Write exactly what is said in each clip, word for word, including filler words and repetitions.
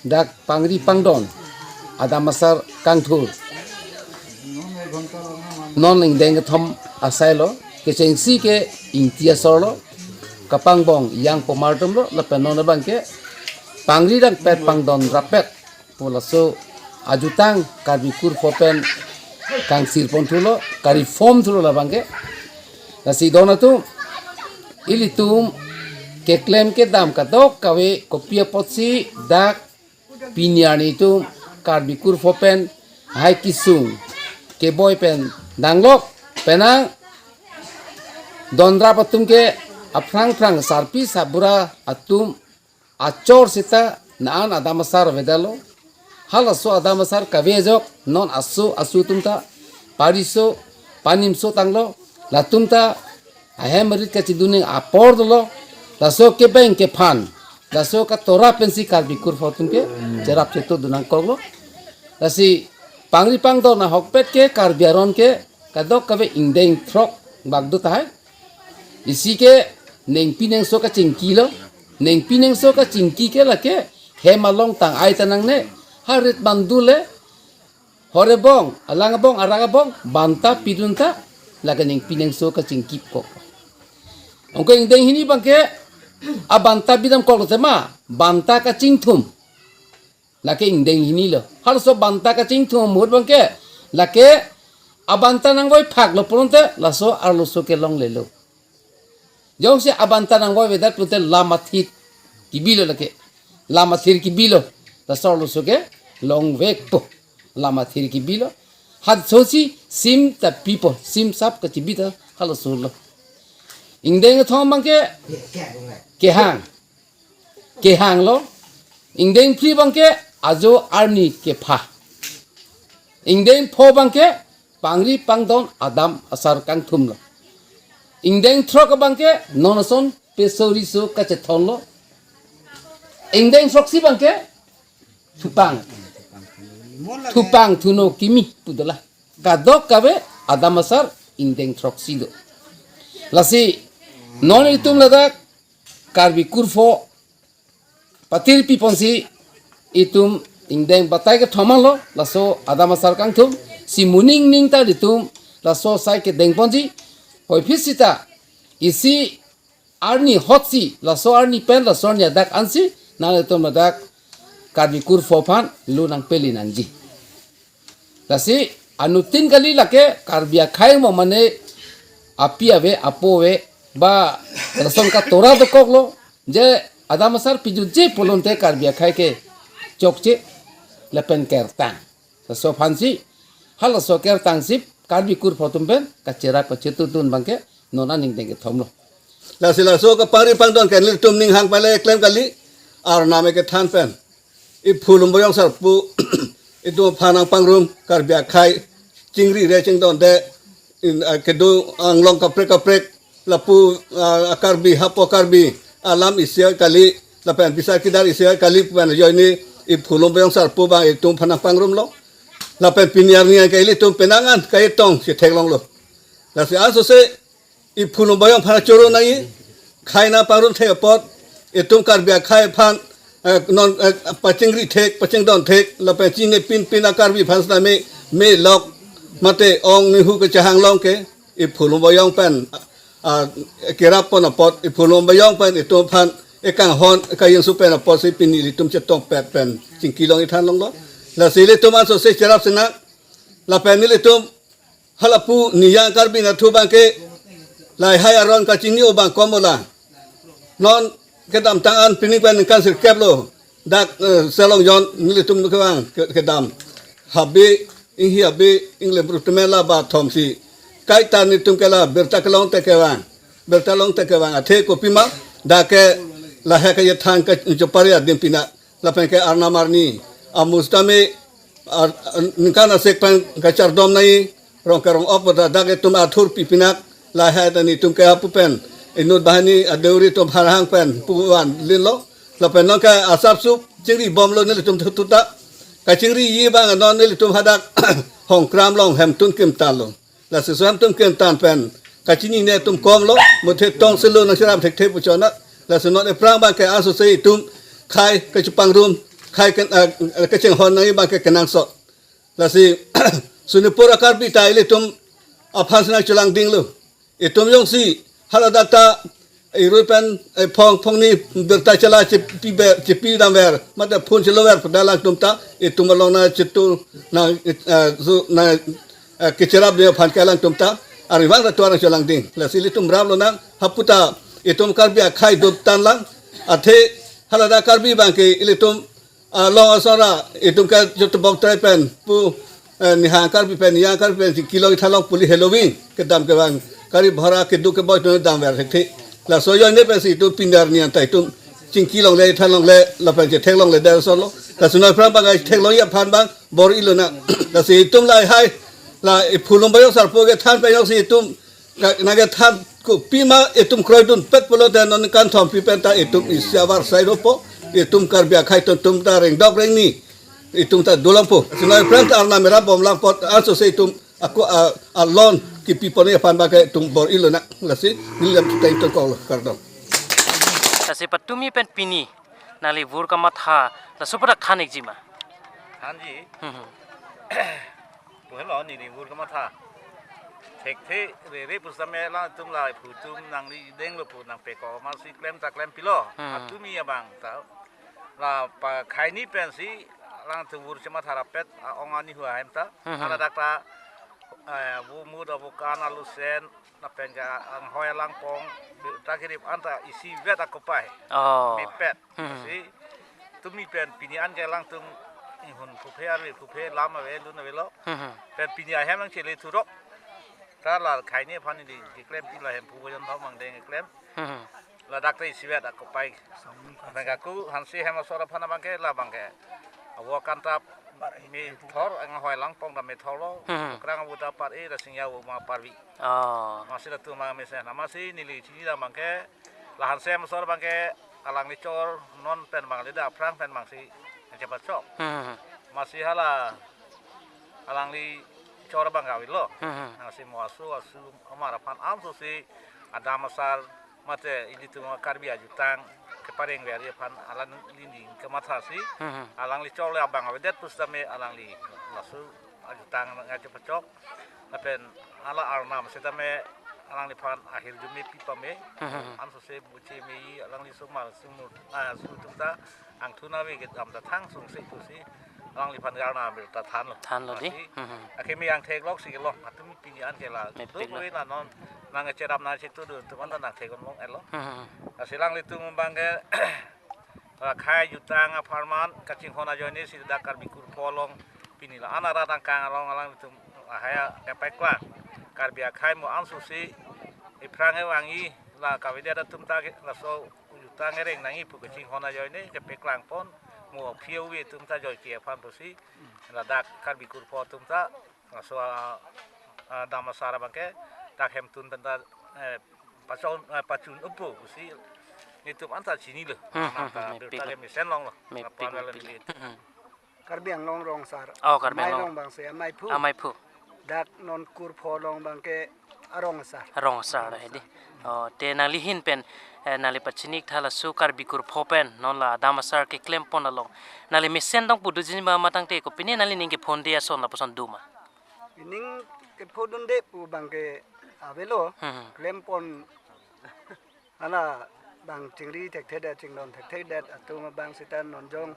dak pangri pangdon adam asar kangthur non ingdeng kethom asai lo, kechengsi ke Ingti asor lo, kapangbong yang pomar atum lo, lapen non abang ke pangri dangpet pangdon rapet pu laso ajutang Karbi kurpho pen kangsir pon thulo, kari form thulo labang ke. Lasi don atum, ilitum keklem kedam kadokave kopi apotsi dak pini arni atum Karbi kurpho pen hai kesung keboi pen danglok penang donrap atum ke aphrang phrang sarpi sabura atum achor sita naan adam asar avedetlo. Halaso adam asar kave ajok non aso asu atum ta, pariso panimso tanglo, latum ta ahem arit kachidun ning apor dolo. Laso kebeng kephan, laso katora pensi Karbi kurpho atum ke cherap chetu dun nangkoklo. Lasi pangri pangdon ahokpet ke Karbi aron ke kadokave ingdeng throk bak do tahai. Isi ke ningpi ningso kachingki lo. Ningpi ningso kachingki ke lake hem along tang-ai ta nangne. Harit mandu le, hor ebong, alang abong, arak abong, banta pidun ta, lake ningpi ningso kachingkipkok. Anke ingdeng hini abang ke abanta bidamkok lo tema, banta kachingthum. Lake ingdeng hini lo. Halaso banta kachingthum ahut abang ke, lake abanta nangvoi phak lo pulote laso arloso ke longlelo. Jongsi abanta nangvoi avedet pulote lam athit kebi lo lake. Lam athir kebi lo. Laso arloso ke longvekpo. Lam athir kebi lo. Halasosi sim ta pipo. Sim sap kachebi ta halaso lo. Ingdeng kethom abang ke kehang. Kehang lo. Ingdeng phli abang ke ajo arni kepha. Ingdeng pho abang ke pangri pangdon adam asar kangthum lo. Ingdeng throk abang ke non ason peso riso kachethon lo. Ingdeng throksi abang ke thupang. Thupang thuno kimi pu dola. Kadokave adam asar ingdeng throksi do. Lasi non itum ladak Karbi kurpho patir pi ponsi itum ingdeng batai kethom lo, laso adam asar kangthum, si moning ning ta itum laso asai kedeng ponsi, koiphit sita isi arni hotsi, laso arni pen, laso arni adak ansi, nangtum ladak Karbi kurpho aphan lo nangpeli nangji. Lasi anuttin kali lake Karbi akhai mo mane api ave, apo ave, ba lason katora dokok lo, je adam asar pijutji pulote Karbi akhai ke chokche lapen kertang. Laso aphansi, halaso kertang si Karbi kurpho atum pen kacherap kachetu dun abang ke non aningdeng kethom lo. Lasi laso kapangri pangdon ke nelitum ning hang pale klem kali, arnam kethan pen. Iphu Lumbajong sarpo itum aphan nangpangrum Karbi akhai chingri re chingdon de in, ah, kedo anglong kaprek kaprek lapu, ah, Karbi hapu Karbi alam isi kali lapen bisar kedar isi kali pen ajoine Iphu Lumbajong sarpo abang itum aphan nangpangrum lo. Lapen pini arni ke ilitum penang an kaitong si theklong lo. Lasi ansose Iphu Lumbajong aphan choro nangji, khai nangpangrum thek apot, itum Karbi akhai aphan, eh, non, eh, pachingri thek, pachingdon thek, lapen chinine pin pin a-Karbi aphan sitame, me lok, mate ong nihu kechahang long ke, Iphu Lumbajong pen, ah, kerap pon apot, Iphu Lumbajong pen, itum aphan, ekanghon, kayingsu pen apotsi pini ilitum chetongpet pen, chingki longji than longlo. Lasi ilitum ansose cherap sinang, lapen nelitum, halapu niyang Karbi anatthu abang ke, lahai aron kachini abang kom ola. Non kedamtang an pining pen ningkan sirkep lo. Dak, eh, Selongjon nelitum kevang ke-, kedam. Habe, inghi habe, inglem rutumen la ba thomsi. Kaita nelitum ke la birta kelong te kevang. Birta long te kevang athe kopima, dak ke lahai kachethang kachopari adim pina. Lapen ke arnam arni amus tame ar-, ningkan asek pen kachardom nangji, rong kerong op ta dak itum athur pi pinak, lahai ta nelitum ke apu pen inut banghini adeuri atum harhang pen puvan linlo. Lapen non ke asapsup chingri bomlo nelitum thututa. Kachingriji abang non nelitum hadak Hongkram along hemtun kimtan lo. Lasi so hemtun kimtan pen kachinine atum kom lo, muthe tong selo nangcherap thekthe pu chonat. Lasi non ephrang abang ke ansose itum khai kachepangrum akhai ken, eh, kachinghon nangji abang ke kenangsot. Lasi Sonitpur a-Karbi ta ilitum aphan si nangchelangdinglo. Itum jongsi haladak ta irui pen, eh, phong, phongni birta chala chepi ber, chepi damver, mate phone chelover pada alangtum ta itum along nangchetu, nang, eh, zu, nang, eh, kecherapdun aphan ke alangtum ta arnivang ta tuar nangchelangding. Lasi ilitum raplonang, hapu ta itum Karbi akhai doptanlang. Athe haladak Karbi abang ke ilitum along asora itum ke jutubok trai pen pu, eh, nihang Karbi pen, nihang Karbi pen chingkilong ithalong pu le heloving kedam kevang, gari bhara keduk keboi atum damver thekthe. Laso ajoine pensi itum pini arni anta itum chingkilongle, ithalongle, lapen chetheklongle der solo. Laso noi aphrang abang chetheklongji aphan abang bor-ilonang. Lasi itum lahai, la iphu Lumbajong sarpo kethan pen jongsi itum ka, nangkethan kopima itum kroidunpet pulote non ningkan thompi pen ta itum isi avarsai dopo, itum Karbi akhai atum, itum ta rengdok rengni itum ta dolangpo. Sonoi aphrang ta arnam erap bomlang apot ansose itum ako a, a loan kipi ponji aphan abang ke itum bor-ilonang. Lasi neli lam tutai tongkoklo, kardom. Lasi patumi pen pini nangli vur kamatha laso pada than-ikji ma? Thanji. Hmm, hmm. Pu helo neli vur kamatha. Thekthe rere pusitame alangtum la iphu atum nangli denglo pu nangpekok amatsi klem ta klempilo. Hmm. Patumi abang ta la pakhaini pensi alangtum vur chematha rappet, a-ong ani hu ahem ta. Hmm. Haladak ta, eh, vo mut avo kan alusen, lapen ke anghoi alangpong, ta kirip anta isivet akopai. Oh. Mepet. Hmm. Si tumi pen pini an ke alangtum inghun phuphe arve phuphe lam ave lun avelo. Hmm. Pen pini ahem nangchele thurok. Ta la khaini aphan neli keklem ti la Hemphu Boyonthom Mangdeng keklem. Hmm. Ladak ta isivet akopai. Nangkaku hanse hem asor aphan abang ke la abang ke avo kantap methor, anghoi alangpong ta methorlo. Hmm. Krang avu ta par-e, ta singja avu ma parvi. Oh. Amatsi latum ma mesen. Amatsi neli chinidam abang ke, la hanse hem asor abang ke alangli chor non pen abang le dak aphrang pen abangsi chepachok. Hmm. Amatsi hala alangli chor abang ke avelo. Hmm. Amatsi mo asu asu amar aphan ansose adam asar mate ilitum Karbi ajutang kepareng veri aphan alanglining kamathasi. Hmm. Alangli chor le abang avedet pusitame alangli laso ajutang nangchepachok. Lapen hala arnam sitame alangliphan ahirjume pipame. Hmm. Ansose buche meji alangli somar sumur, ah, su atum ta angthun ave kedam ta thangsungse pusi alangliphan arnam birta thanlo. Thanlo dei. Amatsi, hmm, akimi angtheklok si kelong, atum pini an ke la. Mepik lo. Duk ave na non nangcherap nangchetudun atum anta nangthek-onlong-etlo. Hmm. Lasi alanglitum abang ke la akhai jutang apharman kachinghon ajoine si dak Karbi kurpho along pini la-an arat angkang along alangtum lahai kepeklang. Karbi akhai mo ansose iphrang kevangji la kavedet atum ta ke laso jutang kereng nangji pu kachinghon ajoine kepeklang pon, mo aphi avi atum ta joike aphan pusi ladak Karbi kurpho atum ta laso a, a, adam asar abang ke dak hemtun pen ta, eh, pachun, eh, pachun-uppo pusi nelitum anta chinilo. Hmm, hmm, nangta hmm, birta mepik lo. Ke mesen longlo. Mepik, lapuan mepik. Lele. Hmm. Karbi Anglong rong asar. Oh, Karbi Amei Anglong. Rong abangsi, Amei phu. Amei phu. Dak non kurpho along abang ke arong asar. Arong asar, arong asar dei. Oh, te nangli ahin pen, eh, nangli pachini-iktha laso Karbi kurpho pen non la adam asar keklem pon along, nangli mesen dong pu doji ma, matha tangte kopine nanglining kephonde ason lapuson do ma? Ining kephondunde pu abang ke avelo. Hmm. Klem pon hala abang chingri thekthedet, chingdon thekthedet atum abang seta non jong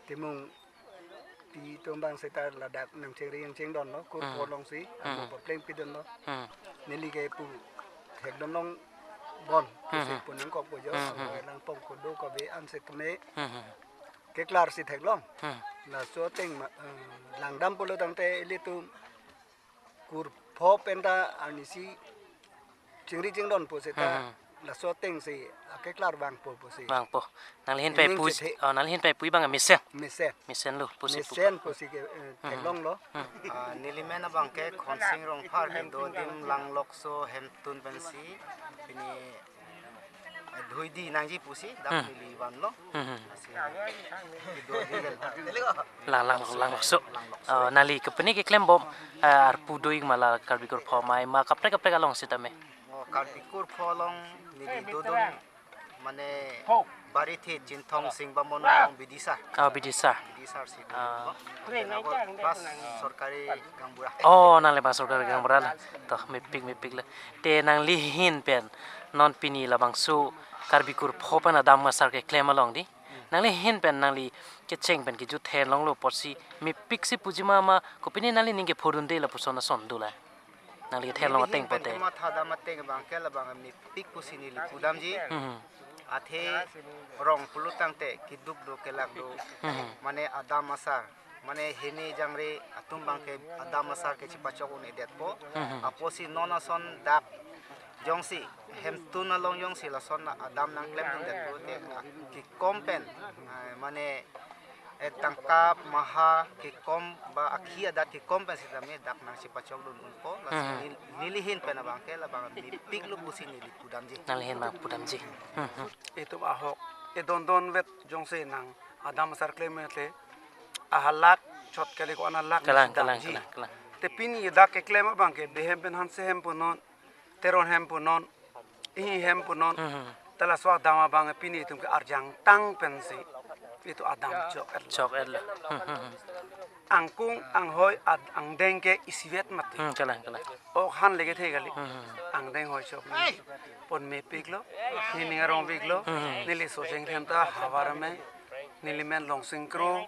Timung pi atum abang seta ladak nangchingri nangchingdonlo, kurpho, hmm, alongsi, hmm, amo papleng pidunlo. Hmm. Neli ke pu thekdunlong bon, hmm, pusi, hmm, pu nangkokpo jo, hmm, hmm, anghoi alangpong kedo kave an sitame. Hmm, hmm. Keklar si theklong. Hmm. Laso ateng ma, eh, langdam pulo tangte ilitum kurpho pen ta arnisi chingri chingdon pu seta, hmm, laso atengsi akeklar vangpo pusi. Vangpo. Nangli ahin pai, ining pu, chethe, oh, nangli ahin pai pu abang mesen. Mesen. Mesen lo pusi pu. Mesen pusi ke, eh, hmm, theklonglo. Hmm. Ah, neli men abang ke Khonsing Rongphar, kedo adim Langlokso hemtun pensi pini eh, dhuidi nangji pusi dak, hmm, neli vanlo. Hmm, hmm. Lasi, kedo adim Lang, Lang, Langlokso. Langlokso. Oh, nangli kopine keklem bom, eh, arpu do-ik ma la Karbi kurpho amei ma kaprek kaprek along sitame? Oh, Karbi kurpho along neli dodun mane Bari the Chinthong Sing Bamon along Bidisar. Oh, Bidisar. Bidisar si. Ah. Plus sorkari gaonbura. Oh, nangli bang sorkari gaonbura la. Toh, mepik mepik la. Te nangli ahin pen non pini labangso Karbi kurpho pen adam asar keklem along di. Nangli ahin pen nangli kecheng pen kejut theklonglo apotsi mepik si puji ma ma, kopine nangli ning kephodunde lapuson ason do la. Nangli theklong ateng pen pote. Matha dam ateng abang ke labang mepik pusi neli pudamji. Hmm. Athe rong pulo tangte keduk do kelak do. Hmm. Mane adam asar. Mane hini jangre atum abang ke adam asar kechepachok un-edetpo. Hmm. Apotsi non ason dak jongsi hemtun along jongsi lason adam nangklemdundetpo te, ah, kekom pen, ah, mane, eh, tangka maha kekom ba akhi adat kekom pen sitame dak nangchepachokdun unpo. Lasi Hmm. nel-, neli ahin pen abang ke labang mepiklo pusi neli pudamji. Nangli ahin bang pudamji. Hmm, hmm. Itum ahok edondon vet jongsi nang adam asar klem le ahalak chot kali ko analak Kalang, nangsi kalang, damji. Kalang, kalang. Te pini dak keklem abang ke behem pen hanse hem punon, Teron hem punon, Ihi hem punon. Hmm, hmm. Te laso adam abang pini itum ke arjang tang pensi itum adam chok-etlo. Chok-etlo. Hmm, hmm, hmm. Angkung anghoi ad angdeng ke isivet mati. Hmm, kalang, kalang. Ok han leke the kali. Hmm, hmm. Angdeng hoi chok. Pon mepiklo. Neli ning arong piklo. Hmm, hmm. Neli Socheng Themta havar me. Neli men Longsing Kro.